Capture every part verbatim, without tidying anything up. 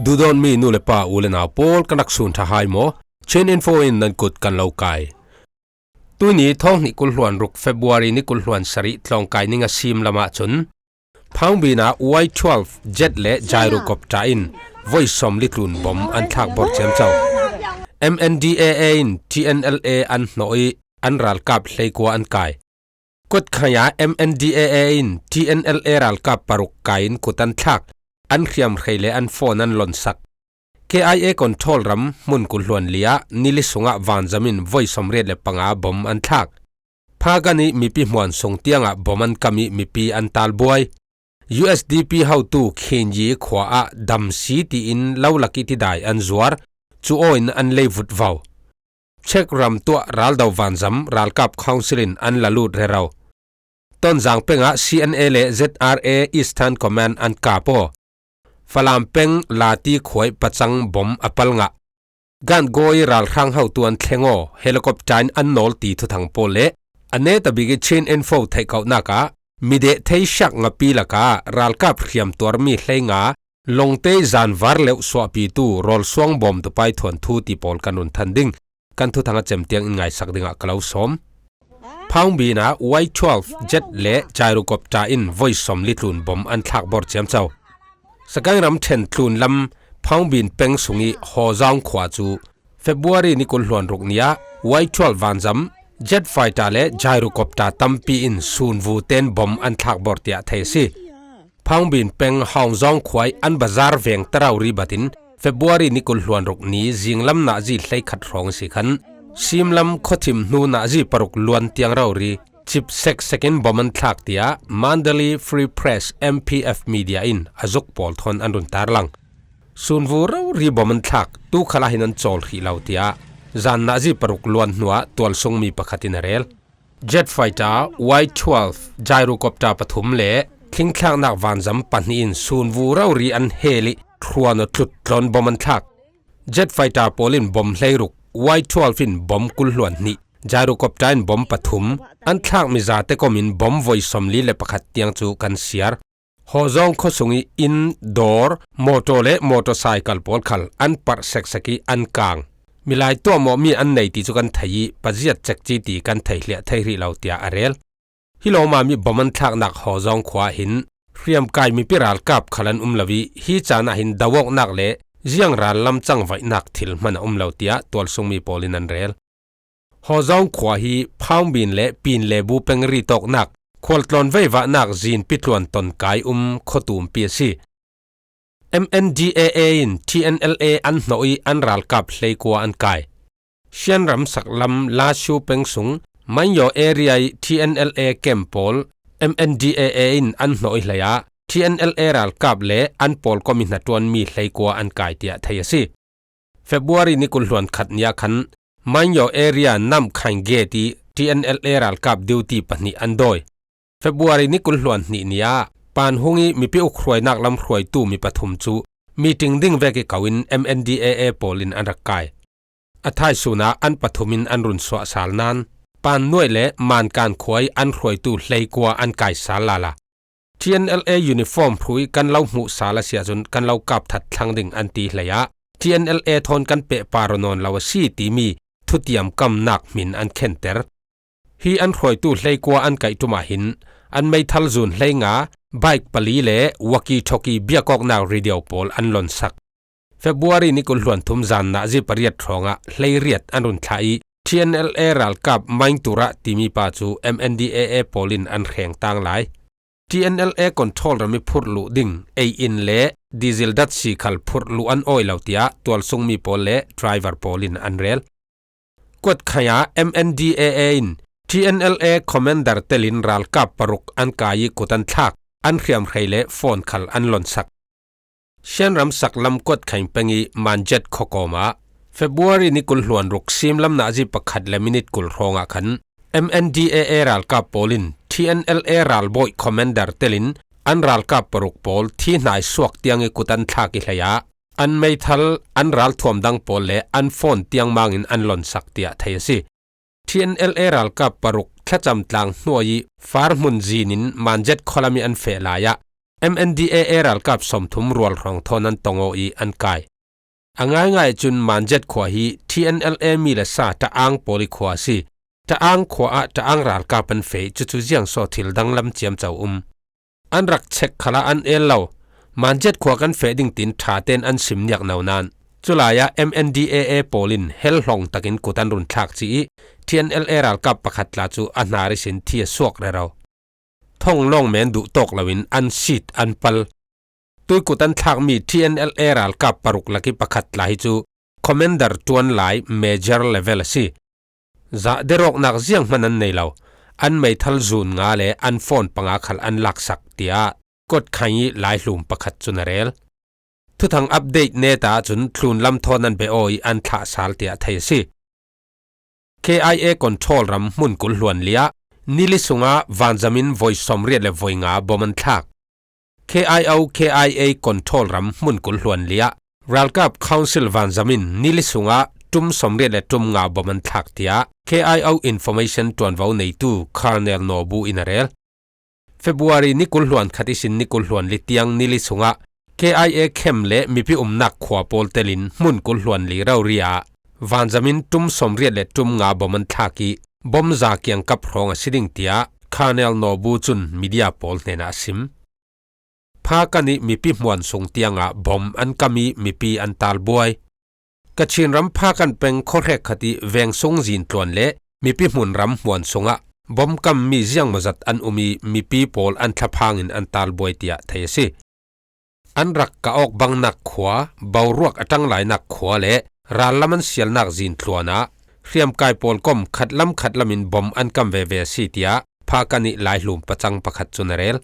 Duhdawtmi nu le pa, u le nau pawl, kan rak sun ṭha hai maw? Chin Info in nan kut kan lo kai. Tuini thawng hnih kul hluan ruk, February ni kul hluan sarih, tlawngkai ning a sim lamah cun Phaungbin ah Y twelve jet le gyrocopter in voi sawmli tlun bom an thlak bawr ciamco. M N D A A in T N L A an hnawh ih an ralkap hleikua an kai. Kotkhai ah M N D A A in T N L A ralkap paruk kai in kut an thlak, an hriamhrei le an phone an lonsak. K I A control ram hmun kul hluan li ah nili sungah vanzam in voi sawmriat le panga bom an thlak. Phagan ih mipi hmuan sung tiangah bom an kam ih mipi an talbuai. U S D P hotu Khin Yi khua ah damsi tiin lo lak ih tidai an zuar, cu aw in an lei vut vau. Czech ram tuah raldo vanzam ralkap council in an la lut rero. Tonzang peng ah C N A le Z R A Eastern Command an kap aw. Falam peng Lati khuai pacang bom a pal ngah. Gan gawi ralhrang hotu an thleng aw, helicopter in an nawl ti thuthang pawl le a neta bik ih Chin Info theih kauhnak ah mideh thei siak ngapi lakah ralkap hriam tuarmi hleinga Lawngte ih zanvar leuh suahpitu rawlsuang bawmtu paithuan thu ti pawl kan run than ding. Kan thuthang a cem tiang in ngaisak dingah ka lo sawm. Phaungbin ah Y twelve jet le gyrocopter in voi sawmli tlun bom an thlak bawr ciamco. Sagaing ram ṭhen tlun lam Phaungbin peng sung ih Hawzawng khua cu February ni kul hluan ruk ni ah Y twelve vanzam, jet fighter le gyrocopter tampi in sunvu ten bom an thlak bawr tiah thei a si. Phaungbin peng Hawzawng khua ih an bazar veng ta rori batin February ni kul hluan ruk ni zinglam nazi hleikhat hrawng a si khan simlam khuathim hnu nazi paruk luan tiang rori cip seksek in bom an thlak tiah Mandalay Free Press, M P F, media in a zuk pawl thawn an run tarlang. Sunvu rori bom an thlak, tu khalah hin an cawl hrih lo tiah zan nazi paruk luan hnuah tualsungmi pakhat in a rel. Jet fighter Y twelve, gyrocopter pathum le thlingthlaknak vanzam pahnih in sunvu rori an hel ih thluan aw tlut tlawn bom an thlak. Jet fighter pawl in bom hleiruk, Y twelve in bom kul hluan hnih, gyrocopter in bom pathum, an thlakmi zate kom in bom voi sawmli le pakhat tiang cu kan siar. Hawzawng khuasung ih inn, dawr, mawtaw le motorcycle pawl khal an parh seksek ih an kang. Milai tuahmawhmi an nei ti cu kan thei ih paziat cekci ti kan thei hliah thei hrih lo, tiah a rel. Hi lawmam ih bom an thlaknak Hawzawng khua ah hin hriamkai mipi ralkap khal an um lo ih hi caan ah hin do awknak le ziang rallam cangvaihnak thil hman a um lo, tiah tualsungmi pawl in an rel. Hawzawng khua hi Phaungbin le Pinlebu peng ritawknak, khualtlawn veivahnak zinpi tluan tonkai um khuatumpi a si. M N D A A in T N L A an hnawh ih an ralkap hleikua an kai. Shan ram saklam Lashu peng sung Manyaw area ih T N L A camp pawl M N D A A in an hnawh ih hleiah T N L A ralkap le an pawlkom ih hnaṭuanmi hleikua an kai, tiah thei a si. February ni kul hluan khat ni ah khan Manyaw area Namkhain gate ih T N L A ralkap duty pahnih an dawi. February ni kul hluan hnih ni ah Panhung ih mipi ukhruainak lam hruaitu mi pathum cu meeting ding vek ih ko in M N D A A pawl in an rak kai. A thaisun ah an pathum in an run suah sal nain Pannuai le Mankan khua ih an hruaitu hleikua an kai sal lala. T N L A uniform hruh ih kan lo hmuh sal a si ahcun kan lo kap that thlang ding an ti hleiah T N L A thawn kan pehpar aw nawn lo a si timi thutiam kamnak hmin an khenter. Hi an hruaitu hleikua an kaih ṭum ah hin an meithal zun hleinga, bike pali le walkie-talkie biakawknak radio pawl an lonsak. February ni kul hluan thum zan nazi pariat hrawngah hleiriat an run thlah ih T N L A ralkap Maingtura timi pa cu M N D A A pawl in an hreng tang lai. T N L A control ram ih phurh luh ding ei-in le diesel datsi khal phurh luh an awi lo, tiah tualsungmi pawl le driver pawl in an rel. Kuatkhai ah M N D A A in T N L A commander telin ralkap paruk an kai ih kut an thlak, an hriamhrei le phone khal an lonsak. Shan ram saklam Kuatkhai peng ih Manjet khuakawm ah February ni kul hluan ruk simlam nazi pakhat le minit kul hrawngah khan M N D A A ralkap pawl in T N L A ralbawi commander telin an ralkap paruk pawl thi hnai suak tiang ih kut an thlak ih hleiah an meithal, an ralthuam dang pawl le an phone tiang mangin an lonsak, tiah thei a si. T N L A ralkap paruk thlacam tlang hnuai ih farhmun zin in Manjet khualam ih an feh lai ah M N D A A ralkap sawmthum rual hrawng thawn an tong aw i an kai. A ngaingai cun Manjet khua hi T N L A mi le sa Taang pawl i khua a si. Taang khua ah Taang ralkap an feh, cucu ziangsaw thil danglam ciamco um. An rak chek khalah an el lo. Manjet khua kan feh ding tiin ṭhaten an sim niak no nain, culai ah M N D A A pawl in hel hlawng takin kut an run thlak ci i T N L A ralkap pakhat tla cu a hnar ihsin thi a suak rero. Thong lawng men duh tawk loin an sit an pal. Tuikut an thlakmi T N L A ralkap paruk lak i pakhat tla hi cu Commander Tuan Lai, Major level a si. Zahder awknak zianghman an nei lo. An meithal zun nga le an phone panga khal an laksak, tiah Kot Khaing i laihlum pakhat cun a rel. Thuthang update neta ahcun thlunlam thawn an beh aw i an thlah sal, tiah thei a si. K I A control ram hmun kul hluan li ah nili sungah vanzamin voi sawmriat le voi nga bom an thlak. K I O K I A control ram hmun kul hluan li ah ralkap council vanzamin nili sungah ṭum sawmriat le ṭum nga bom an thlak, tiah K I O information ṭuanvo neitu Colonel Naw Bu in a rel. February ni kul hluan khat ihsin ni kul hluan li tiang nili sungah K I A camp le mipi umnak khua pawl telin hmun kul hluan li rori ah vanzamin ṭum sawmriat le ṭum nga bom an thlak i bom za kiangkap hrawng a si ding, tiah Colonel Naw Bu cun media pawl hnenah a sim. Phakan i mipi hmuan sung tiangah bom an kam i mipi an talbuai. Kachin ram Phakan peng khuahrek khat i veng sung zintluan le mipi hmun ram hmuan sungah bom kammi ziangmawzat an um i mipi pawl an thlaphang in an talbuai, tiah thei a si. An rak kah awk bangnak khua, boruak a ṭanglainak khua le rallam an sialnak zintluan ah hriamkai pawl kom khatlam khatlam in bom an kam veve a si, tiah Phakan i laihlum pacang pakhat cun a rel.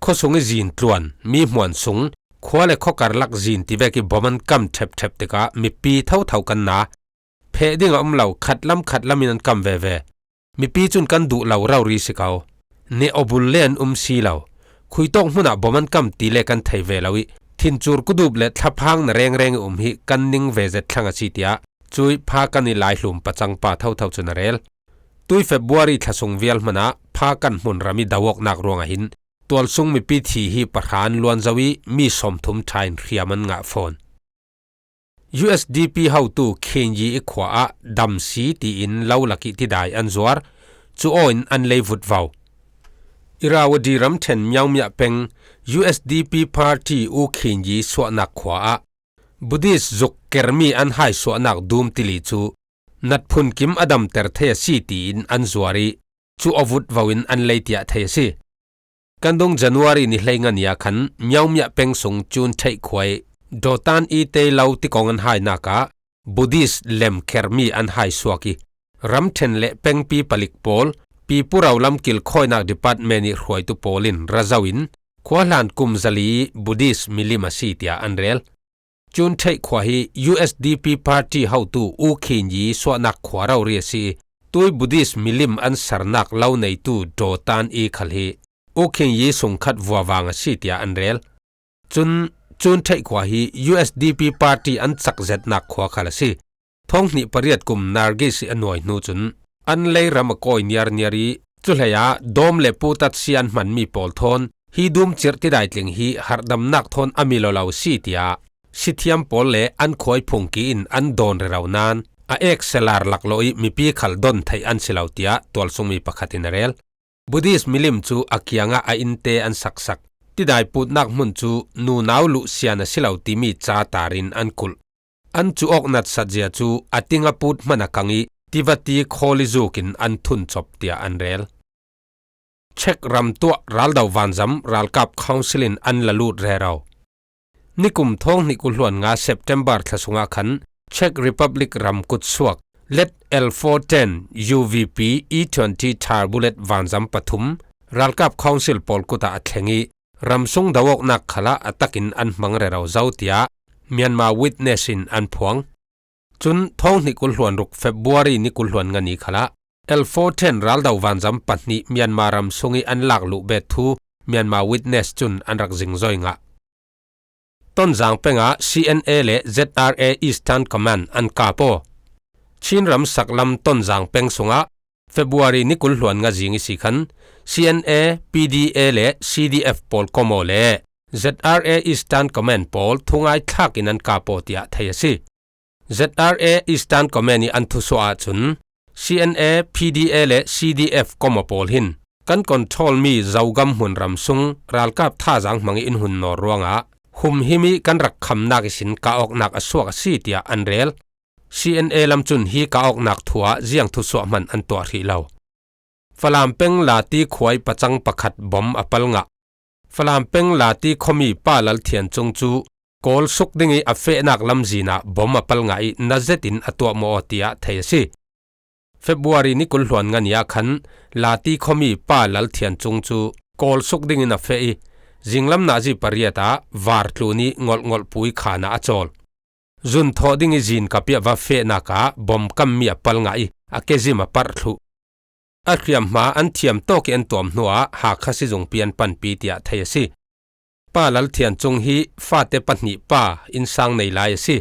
Khuasung i zintluan, mi hmuan sung, khua le khuakarlak zin tivek i bom an kam ṭhepṭhep tikah mipi thotho kan na. Pheh ding a um lo, khatlam khatlam in an kam veve. Mipi cun kan duh lo rori si ko. Neh awbul le an um si lo. Khuitawk hmunah bom an kam ti le kan thei ve lo i, thincur kudup le thlaphang na rengreng i um hi kan ning ve zet thlang a si, tiah cui Phakan i laihlum pacangpa thotho cun a rel. Tui February thlasung vial hmanah Phakan hmunram i do awknak ruangah hin tualsung mipi thi hi pahra an luan zo i mi sawmthum ṭha in hriam an ngah fawn. U S D P hotu Khin Yi i khua ah damsi tiin lo lak i tidai an zuar, cu aw in an lei vutvo. Irrawaddy ramṭhen Myaungmya peng U S D P party U Khin Yi suahnak khua ah Buddhist zuk kermi an hai suahnak dum tili cu natphun kim a damter thei a si tiin an zuar i, cu aw vutvo in an lei tiah thei a si. Kan dung January ni hleinga ni ah khan Myaungmya peng sung Cun Theih khua i Dotan i te lo tikong an hainak ah Buddhist lem kermi an hai suak i, ramṭhen le pengpi palik pawl, Pipuro lam kilkhawinak department i hruaitu pawl in ra zo in, khua hlan kum zali Buddhist milim a si tiah an rel. Cun Theih khua hi U S D P party hotu U Khin Yi suahnak khua rori a si i, tui Buddhist milim an sarnak lo neitu Dotan i khal hi U Khin Yi sungkhat vuavang a si tiah an rel. Cun Cun Theih khua hi U S D P party an cakzetnak khua khal a si. Thawng hnih pariat kum Nargis i a nuai hnu cun an lei ram a kawi niarniar i, cuhlei ah dawm le putatsi an hmanmi pawl thawn hi dum cirh tidai tling hi harhdamnak thawn a mi lo lo si, tiah sithiam pawl le an khuai phungki in an dawn rero nain a ek selar laklawh i mipi khal don theih an si lo, tiah tualsungmi pakhat in a rel. Buddhist milim cu a kiangah a innte an saksak. Tidai putnak hmun cu nunau luh sian a si lo timi ca tar in an kulh. An cu awk natsat zia cu a ting a put hman a kang i tivati khawli zuk in an thun cop, tiah an rel. Czech ram tuah raldo vanzam ralkap council in an la lut rero. Nikum thawng hnih kul hluan nga September thla sungah khan Czech Republic ram kutsuak Let L four ten U V P E twenty Thar Bullet vanzam pathum ralkap council pawl kut ah a thleng i, ramsung do awknak khalah a takin an hmang rero zo, tiah Myanmar Witness in an phuang. Cun thawng hnih kul hluan ruk February ni kul hluan nga ni khalah L four ten raldo vanzam pahnih Myanmar ram sung i an lak luh bet thu Myanmar Witness cun an rak zingzoi ngah. Tonzang peng ah C N A le Z R A Eastern Command an kap aw. Chin ram saklam Tonzang peng sungah February ni kul hluan nga zing i si khan C N A, P D A le C D F pawl kawm aw le Z R A Eastern Command pawl thungai thlak in an kap aw tiah thei a si. Z R A Eastern Command i an thusuah ahcun C N A, P D A le C D F kawm aw pawl hin kan control mi Zogam hmunram sung ralkap thazaang hmang i in hun nawl ruangah humhim i kan rak khamnak ihsin kah awknak a suak a si tiah an rel. C N A lam cun hi kah awknak thu ah ziang thusuah hman an tuah hrih lo. Falam peng Lati khua i pacang pakhat bom a pal ngah. Falam peng Lati khuami Pa Lal Thian Cung cu kawl suk ding i a fehnak lamzin ah bom a pal ngah i na zetin a tuahmawh aw tiah thei a si. February ni kul hluan nga ni ah khan Lati khuami Pa Lal Thian Cung cu kawl suk dingin a feh i zinglam nazi pariat ah var tlun i ngolhngolh pui khan ah a cawl. Zun thawh ding i zin kap i a va fehnak ah bom kammi a pal ngah i a kezim a parh thluh. A hriamhma an thiam tawk i an tuam hnuah Hakha sizungpi an panpi tiah thei a si. Pa Lal Thian Cung hi fate pahnih pa innsang nei lai a si.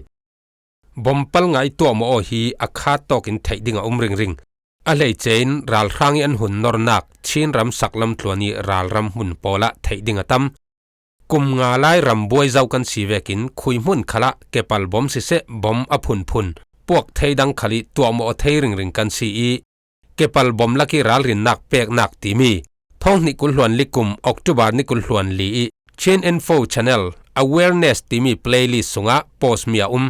Bom pal ngah i tuahmawh aw hi a khat tawk in theih ding a um ringring. A hleice in ralhrang i an hun nornak Chin ram saklam tluan i ralram hmun pawl ah theih ding a tam. Kum nga lai ram buai zo kan si vekin khui hmun khalah kepal bom siseh bom a phunphun puak thei dang khal i tuahmawh aw thei ringring kan si i kepal bom lak i ralrinnak peknak timi thawng hnih kul hluan li kum October ni kul hluan li i Chin Info Channel Awareness timi playlist sungah post mi a um.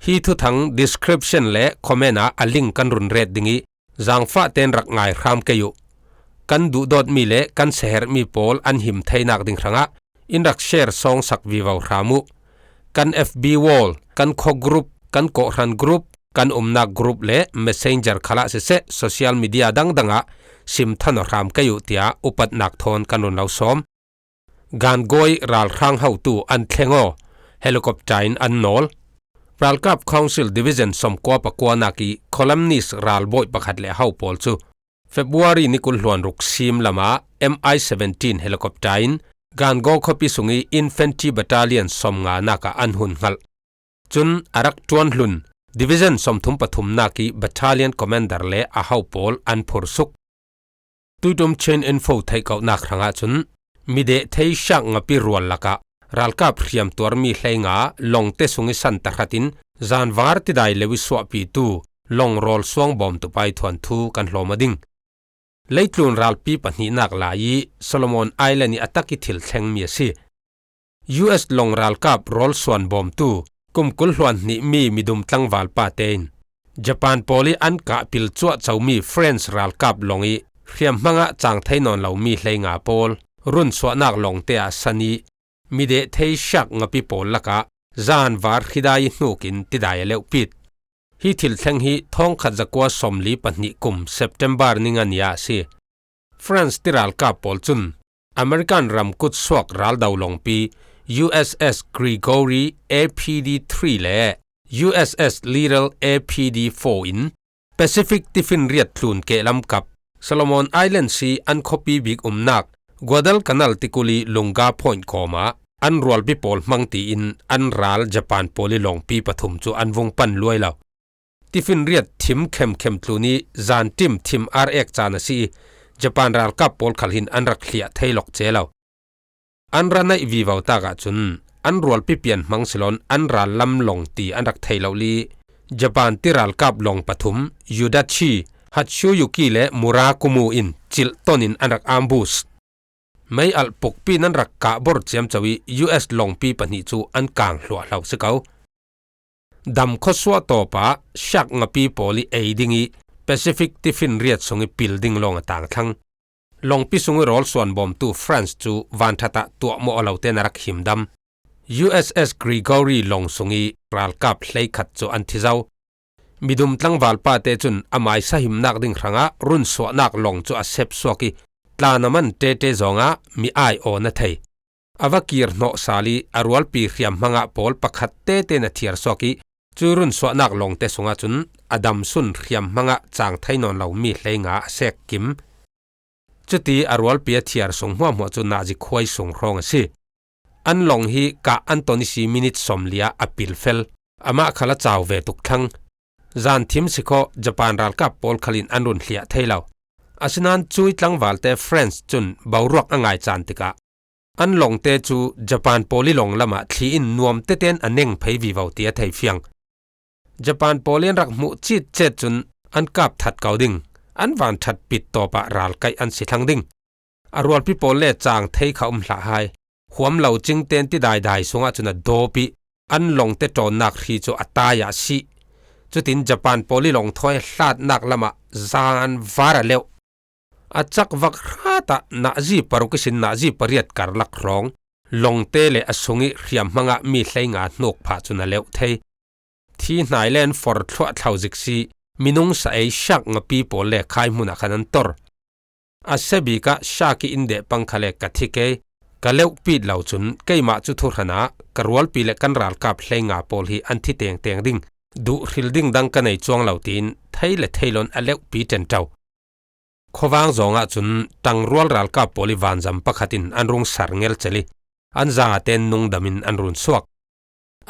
Hi thuthang description le comment ah a link kan run ret ding i zangfah ten rak ngai hram kei uh. Kan duhdawtmi le kan seherhmi pawl an him theinak ding hrangah in rak share sawngsak vivo hram uh. Kan F B wall, kan khaw group, kan kawhhran group, kan umnak group le messenger khalah siseh social media dangdang ah sim than aw hram kei uh tiah upatnak thawn kan run lo sawm. Gangawi ralhrang hotu an thleng aw, helicopter in an nawl. Ralkap Council Division sawmkua pakuanak i columnist ralbawi pakhat le a ho pawl cu February ni kul hluan ruk sim lamah M I seventeen helicopter in Gangaw khuapi sung i infantry battalion sawmnganak ah an hun hngalh. Cun a rak ṭuan hlun Division sawmthum pathumnak i battalion commander le a ho pawl an phursuk. Tuiṭum Chin Info theihkohnak hrangah cun mideh thei siak ngapi rual lakah ralkap hriamtuarmi hleinga lawngte sung i san tahratin zanvar tidai leu i suahpitu lawng rawl suang bawmtu pai thuanthu kan hlawm a ding. Leitlun ralpi pahnihnak lai i Solomon Island i a tak i thil thlengmi a si. U S lawng ralkap rawl suan bawmtu kum kul hluan hnihmi midum tlangval pate in Japan pawl i an kah pil cuahcomi France ralkap lawng i hriamhmangah cang thei nawn lomi hleinga pawl runsuahnak lawngte ah san i mideh thei siak ngapi pawl lakah zanvar hridai i hnukin tidai a leuhpit. Hi thil thleng hi thawngkhat zakua sawmli pahnih kum September ni nga ni ah a si. France tiralkap pawl cun American ram kutsuak raldo lawngpi U S S Gregory A P D three le U S S Little A P D four in Pacific tifinriat tlun kehlam kap Solomon Islands i an khuapi bik umnak Guadalcanal tikul i Lunga Point kawmah an rualpi pawl hmang tiin an ral Japan pawl i lawngpi pathum cu an vung pan luai lo. Tifinriat thim khemkhem tlun i zanṭim thim ar ek caan a si i Japan ralkap pawl khal hin an rak hliah thei lawk ce lo. An ra naih vivo tak ahcun an rualpi pian hmang silon an rallam lawng ti an rak thei lo li Japan tiralkap lawng pathum Yudachi, Hatsuyuki le Murakumo in cilh ton in an rak ambush. Mei alh pukpi nan rak kah bor ciamco i U S lawngpi pahnih cu an kang hluahhlo si ko. Dam khuasuah tawpah siak ngapi pawl i ei ding i Pacific tifinriat sung i pil ding lawng a tang thlang. Lawngpi sung i rawl suan bawmtu France cu vanṭhat ah tuahmawh a lote na rak himdam. U S S Gregory lawng sung i ralkap hleikhat cu an thi zo. Midum tlangval pate cun a maisa himnak ding hrangah runsuahnak lawng cu a sepsuak i tlan a man tete zawngah mi ai aw na thei. A va kir hnawh sal i a rualpi hriamhmangah pawl pakhat tete na thiar suak i cu runsuahnak lawngte sungah cun a damsun hriamhmangah cang thei nawn lomi hleinga a sek kim. Cuti a rualpi a thiar sung hmuahhmuah cu nazi khuai sung hrawng a si. An lawng hi kah an ton i si minit sawmli ah a pilfel. Amah khal a cau ve tuk thlang. Zan thim sikhawh Japan ralkap pawl khalin an run hliah thei lo. Asinan cui tlangvalte France cun boruak a ngai caan tikah an lawngte cu Japan pawl i lawng lamah thli in nuam tetein a neng phei vivo ti a thei fiang. Japan pawl in rak hmuh citcet cun an kap that ko ding, an van that pit tawpah ral kaih an si thlang ding. A rualpi pawl le cang thei kha um hlah hai. Huam lo cingten ti daidai sungah cun a dawp ih an lawngte ṭawnnak hri cu a tai ah sih. Cutin Japan pawl i lawng thawi hlatnak lamah zan var a leuh. A cak vak hratah nazi paruk ihsin nazi pariat karlak hrawng lawngte le a sung ih hriamhmangah mi hleinga hnuk phah cun a leuh thei. Thi hnai le an for thluah thlau zik si, minung sa ei shark ngapi pawl le khai hmunah khan an tor. A sebik ah shark ih in deh pang kha le ka thi kei, ka leuhpit lo cun keimah cu thuhran ah ka rualpi le kan ralkap hleinga pawl hi an thi tengteng ding, duh hril ding dang ka nei cuang lo tiin thei le thei loin a leuhpi ṭenṭo. Khuavang zawngah cun ṭangrual ralkap pawl ih vanzam pakhat in an rung sar ngelcel ih an zaten nungdam in an run suak.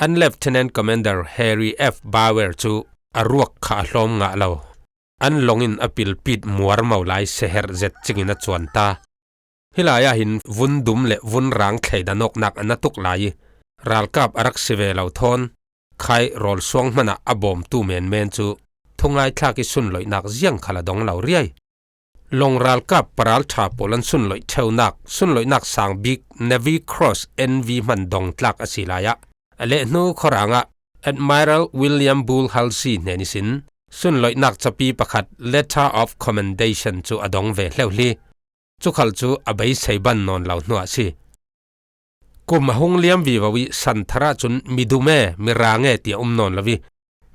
An Lieutenant Commander Harry F Bauer cu a ruak kha a hlawm ngah lo. An lawng in a pilpit muarmo lai seherh zet cingin a cuan ta. Hih lai ah hin vun dum le vun rang thleidan awknak a na tuk lai ih ralkap a rak si ve lo thawn, khai rawl suang hmanah a bawmtu menmen cu thungaithlak ih sunloihnak ziang khal a dong lo riai. Lawng ralkap paralṭha pawl an sunloih ṭheunak, sunloihnak sang bik Navy Cross N V hman dongtlak a si lai ah a lehhnu khuarang ah Admiral William Bull Halsey hnen ihsin sunloihnak capi pakhat Letter of Commendation cu a dong ve hleuhli. Cu khal cu a beisei ban nawn lo hnuah a si. Kum a hung liam vivo ih santhar ahcun mi dum e, mi rang e tiah um nawn lo ih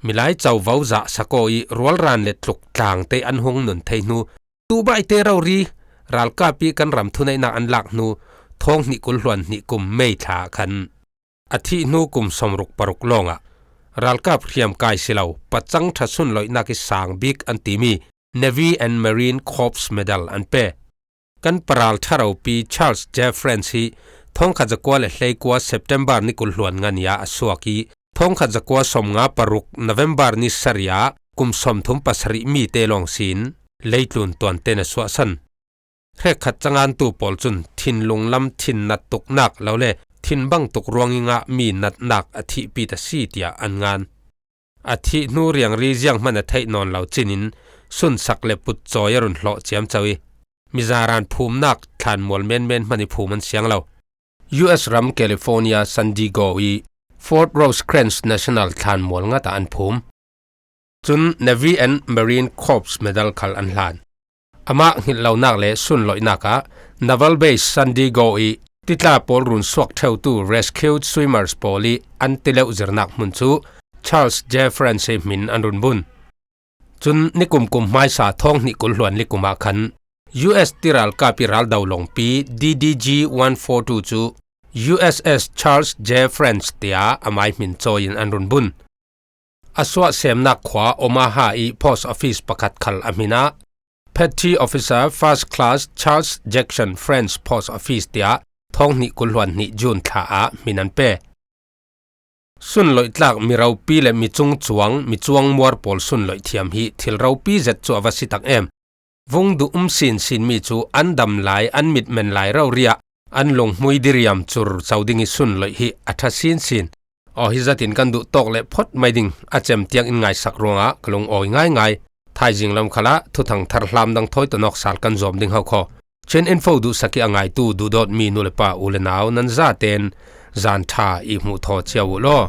milai covo zahsak aw ih rualran le tluk tlangte an hung nun thei hnu, tubaite rori ralkap ih kan ram thuneihnak an lak hnu, thawng hnih kul hluan hnih kum May thla ah khan a thih hnu kum sawmruk paruk lawngah ralkap hriamkai si lo pacang ṭha sunloihnak ih sang bik an timi Navy and Marine Corps Medal an pe. Kan paralṭha ropi Charles Jeffrens hi thawngkhat zakua le hleikua September ni kul hluan nga ni ah a suak ih thawngkhat zakua sawmnga paruk November ni sarih ah kum sawmthum pasarih mite lawng sin leitlun tuanten a suahsan. Hrekkhat cangantu pawl cun thinlung lam thinnat tuknak lo le thinbang tuk ruangih ngah mi natnak a thihpit a si tiah an ngan. A thih hnu riangri zianghman a theih nawn lo cinin sunsak le putcawi a run hlawh ciamco ih mizaran phumnak thlanmual menmen hman ih phum an siang lo. U S ram California San Diego ih Fort Rosecrans National thlanmual ngatah an phum. Cun Navy and Marine Corps Medal khal an hlan. Amah hngilhlonak le sunloihnak ah Naval Base San Diego ih titla pawl run suak ṭheutu Rescued Swimmers pawl ih an tileuh zirnak hmun cu Charles Jeffrens ih hmin an run bun. Cun nikum kum hmaisa thawng hnih kul hluan li kum ah khan U S tiralkap ih raldo lawngpi D D G one four two cu U S S Charles Jeffrens tiah amai hmin cawi in an run bun. A suahsemnak khua Omaha ih post office pakhat khal a hmin ah Petty Officer First Class Charles Jackson French Post Office tiah thawng hnih kul hluan hnih June thla ah hmin an pe. Sunloihtlak mi ropi le mi cungcuang, mi cuangmuar pawl sunloih thiam hi thil ropi zet cu a va si tak em. Vung duh um sinsin mi cu an dam lai, an mitmen lai rori ah an lunghmui diriam cur co ding ih sunloih hi a ṭha sinsin. Aw, hi zatin kan duh tawk le phawt mai ding a cem tiang in ngaisak ruangah ka lungawi ngaingai. Thaizing lam khalah thuthang thar hlamdang thawi ton awk sal kan zawm ding ho khaw. Chin Info duhsak ih a ngaitu duhdawtmi nu le pa u le nau nan zaten zan ṭha ih hmuh thaw cio uh law.